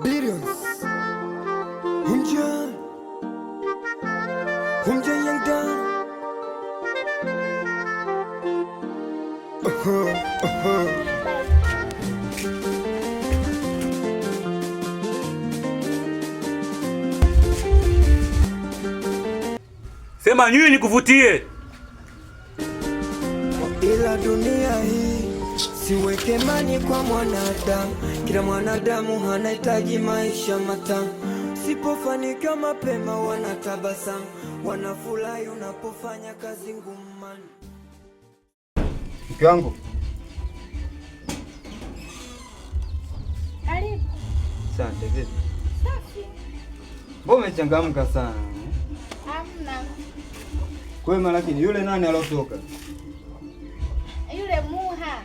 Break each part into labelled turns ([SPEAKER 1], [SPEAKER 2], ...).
[SPEAKER 1] Billions. Humja. Humja yang down. Uh-huh, uh-huh.
[SPEAKER 2] Sema nyinyi nikuvutie.
[SPEAKER 1] Ila dunia hii siweke mani kwa mwanadamu, kila mwanadamu anahitaji maisha matamu. Sipofanikiwa mapema wanatabasamu, wanafurahi unapofanya kazi ngumu.
[SPEAKER 3] Mke wangu.
[SPEAKER 4] Karibu.
[SPEAKER 3] Asante, vipi?
[SPEAKER 4] Safi.
[SPEAKER 3] Mbona umechangamka sana?
[SPEAKER 4] Hamna.
[SPEAKER 3] Kwema, lakini yule nani alotoka?
[SPEAKER 4] Yule Muha.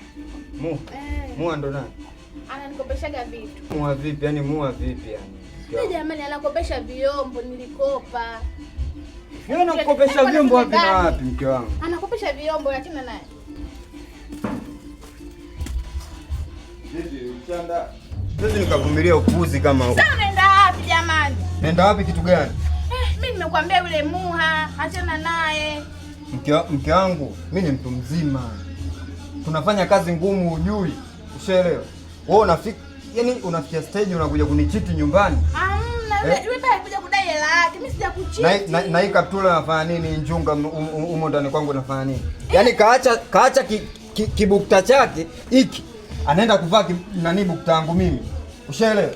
[SPEAKER 3] Muha?
[SPEAKER 4] Eh.
[SPEAKER 3] Muha ndo nani?
[SPEAKER 4] Ananikopeshaga vitu.
[SPEAKER 3] Muha vipi? Yaani Muha vipi yani?
[SPEAKER 4] Mimi jamani, anakopesha vyombo nilikopa.
[SPEAKER 3] Yeye anakukopesha vyombo wapi na wapi mke wangu?
[SPEAKER 4] Anakopesha vyombo lakini naye.
[SPEAKER 3] Vipi uchanda? Siwezi nikavumilia upuzi kama huu.
[SPEAKER 4] Sasa unaenda wapi jamani?
[SPEAKER 3] Nenda wapi kitu gani?
[SPEAKER 4] Mimi nimekuambia yule Muha, achana naye.
[SPEAKER 3] Mke wangu, mimi ni mtu mzima. Tunafanya kazi ngumu hujui. Ushaelewa? Wewe unafika, yani unafikia stage unakuja kunichiti nyumbani.
[SPEAKER 4] Hamna, yule pale alikuja kudai hela yake. Mimi sijakuchiti.
[SPEAKER 3] Na hii kaptula nafanya nini? Njunga umo ndani kwangu nafanya nini? Yaani kaacha kibukta chake hiki. Anaenda kuvaa nani bukta yangu mimi. Ushaelewa?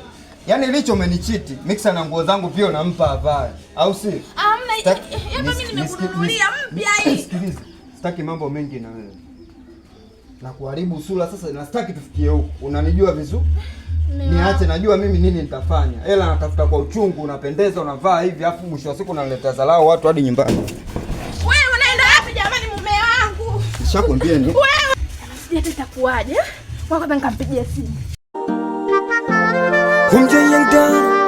[SPEAKER 3] Yaani licho umenichiti, mixer na nguo zangu pia unampa avae. Au si?
[SPEAKER 4] Hamna, yaani mimi nimekununulia mpya hii.
[SPEAKER 3] Sikiliza. Sitaki mambo mengi na wewe. Na kuharibu sura sasa, na sitaki tufikie huko. Unanijua vizuri? Niache, najua mimi nini nitafanya. Hela natafuta kwa uchungu, unapendeza, unavaa hivi, afu mwisho wa siku unaleta dharau watu hadi nyumbani.
[SPEAKER 4] Wewe unaenda wapi jamani mume wangu?
[SPEAKER 3] Nishakwambia ni.
[SPEAKER 4] Wewe sijui hata itakuwaje. Kwanza nikampigia simu.
[SPEAKER 1] Humja yang down.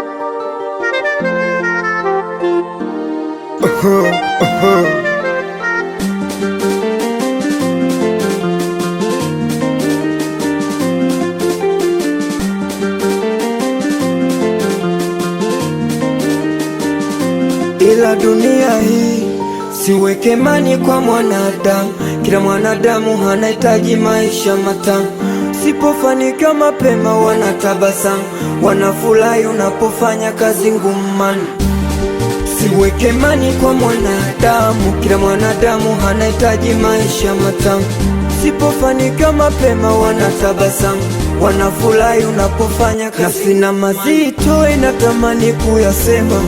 [SPEAKER 1] Uh-huh, uh-huh. Ila dunia hii siweke mani kwa mwanadamu, kila mwanadamu anahitaji maisha matamu. Sipofanikiwa mapema wanatabasamu, wanafurahi unapofanya kazi ngumu. Siweke mani kwa mwanadamu, kila mwanadamu anahitaji maisha matamu. Sipofanikiwa mapema wanatabasamu, wanafurahi unapofanya kazi. Nafsi na mazito inatamani kuyasema,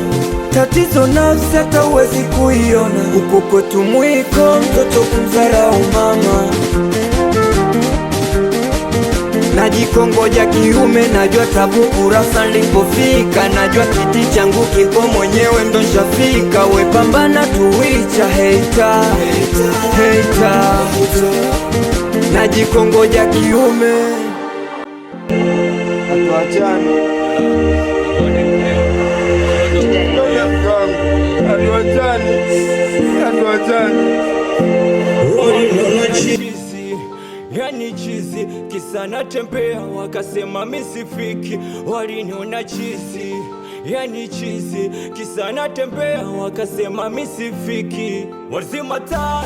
[SPEAKER 1] tatizo nafsi hata huwezi kuiona. Huku kwetu mwiko mtoto kumdharau mama. Najikongoja kiume, najua tabu kurasa nilipofika, najua kiti changu kiko mwenyewe ndo nshafika. We pambana tuwicha hater, hater. Najikongoja kiume,
[SPEAKER 3] hatuachani. Hatuachani. Hatuachani.
[SPEAKER 5] Yani chizi kisa natembea wakasema misifiki, waliniona chizi. Yani chizi kisa natembea wakasema misifiki, wazima taa.